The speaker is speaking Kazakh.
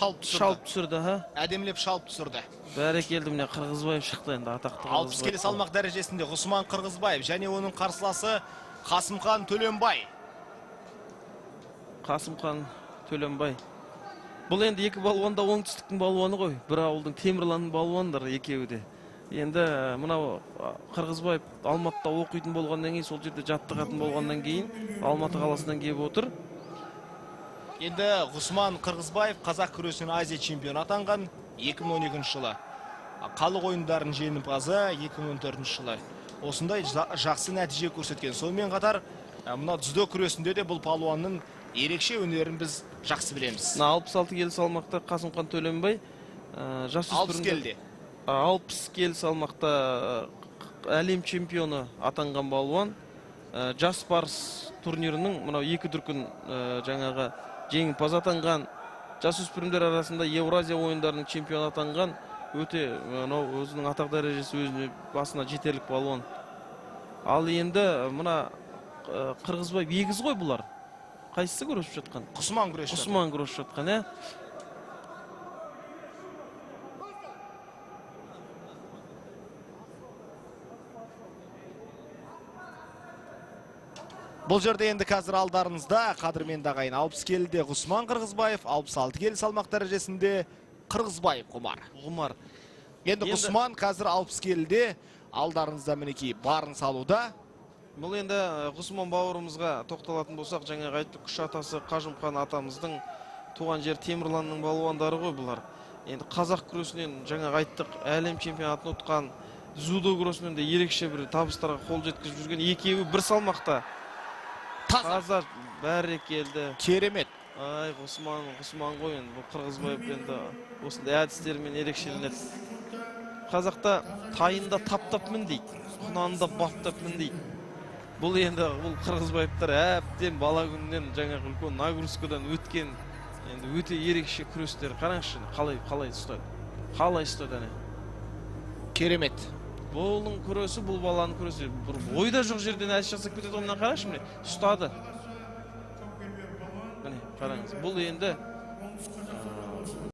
Шалып түсірді. Шалып түсірді, ha? Әдемілеп шалып түсірді. Бәрекелді, міне Қырғызбаев шықты енді, атақты 60 келі салмақ дәрежесінде Ғұсман Қырғызбаев және оның қарсыласы Қасымхан Төленбай. Қасымхан Төленбай. Бұл енді екі балуан да оңтүстіктің балуаны ғой. Бір ауылдың, Темірланның балуандары екеуі де. Енді мынау Қырғызбаев Алматыда оқитын болғаннан кейін, сол жерде жаттығатын болғаннан кейін Алматы қаласынан келіп отыр. Енді Ғұсман Қырғызбаев қазақ күресінен Азия чемпионы атанған 2012 жылы. Халық ойындарының жеңімпазы 2014 жылы. Осындай жақсы нәтиже көрсеткен. Сонымен қатар мына дзюдо күресінде де бұл палуанның ерекше өнерін біз жақсы білеміз. Мына 66 келі салмақта Қасымхан Төленбай, 60 келіде. 60 келі салмақта әлем чемпионы атанған балуан. Жас барыс турнирінің мынау екі дүркін жаңағы жеңімпаз атанған, жасөспірімдер арасында Еуразия ойындарының чемпионы атанған, өте мынау өзінің атақ дәрежесі өзіне басына жетерлік балуан. Ал енді мына Қырғызбаев егіз ғой бұлар. Қайсысы күресіп жатқан? Құсман күресіп жатыр. Құсман күресіп жатқан, ә? Бұл жерде енді қазір алдарыңызда қадірменді ағайын 60 келіде Ғұсман Қырғызбаев, 66 келі салмақ дәрежесінде Қырғызбаев Ғұмар. Ғұмар. Енді Ғұсман қазір 60 келіде алдарыңызда мінекей барын салуда. Бұл енді Ғұсман бауырымызға тоқталатын болсақ, жаңағы айттық, күш атасы Қажымқан атамыздың туған жері Темірланның балуандары ғой бұлар. Енді қазақ күресінен жаңағы айттық, әлем чемпионатын ұтқан, дзюдо күресінен де ерекше бір табыстарға қол жеткізіп жүрген екеуі бір салмақта. Таза. Таза, бәрекелді. Керемет. Ай, Ғұсман, Ғұсман ғой енді, бұл Қырғызбаев енді осындай әдістермен ерекшеленеді. Қазақта тайында таптап мін дейді, құнанында баптап мін дейді. Бұл енді бұл Қырғызбаевтар әбден бала күнінен жаңағы үлкен нагрузкадан өткен, енді өте ерекше күрестер. Қараңызшы, қалай ұстады. Қалай ұстады әне. Керемет. Бұның күресі, бұл баланың күресі бір ойда жоқ жерден әдіс жасап кетеді ғой, мына қарашы, міне ұстады. Міне қараңыз, бұл енді